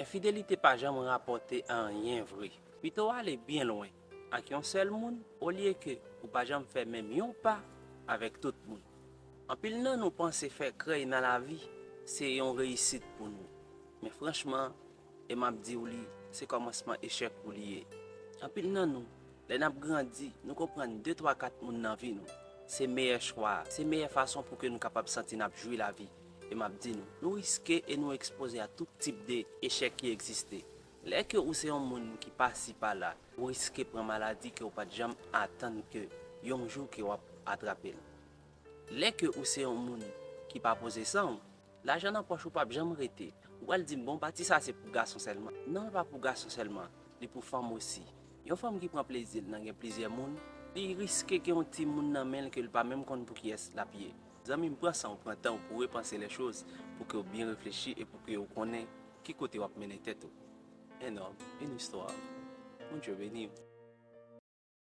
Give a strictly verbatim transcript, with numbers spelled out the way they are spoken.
Enfidelite pa janm rapòte anyen vre. Pito w ale byen lwen ak yon sèl moun, olye ke ou pa janm fè menm yon pa avèk tout moun. Anpil nan nou panse fè krèy nan lavi se yon reyisit pou nou. Men franchman, e m ap di w li, se kòmansman echèk ou li ye. Anpil nan nou, lè n ap grandi, nou konprann de, twa, kat moun nan vi nou se meyè chwa a, se meyè fason pou ke nou kapab santi n ap jwi lavi. E m ap di nou, nou riske e nou ekspoze a tout tip de echèk ki egziste. Lè ke ou se yon moun ki pa si pa la, ou riske pran maladi ke w pa t janm atann ke yon jou ke w ap atrape l. Lè ke ou se yon moun ki pa poze san w, lajan nan pòch ou p ap janm rete. Ou pral di m, bon, pati sa se pou gason sèlman. Non, li pa pou gason sèlman, li pou fanm osi. Yon fanm ki pran plezi l nan gen plizyè moun, li riske gen yon timoun nan men l ke l pa menm konn pou kiyès l ap ye. Zanmi m, pran san w, pran tan w pou w repanse lè choz, pou ke w byen reflechi e pou ke w konnen ki kote w ap mennen tèt ou. Un homme, une histoire. Bondye beni w.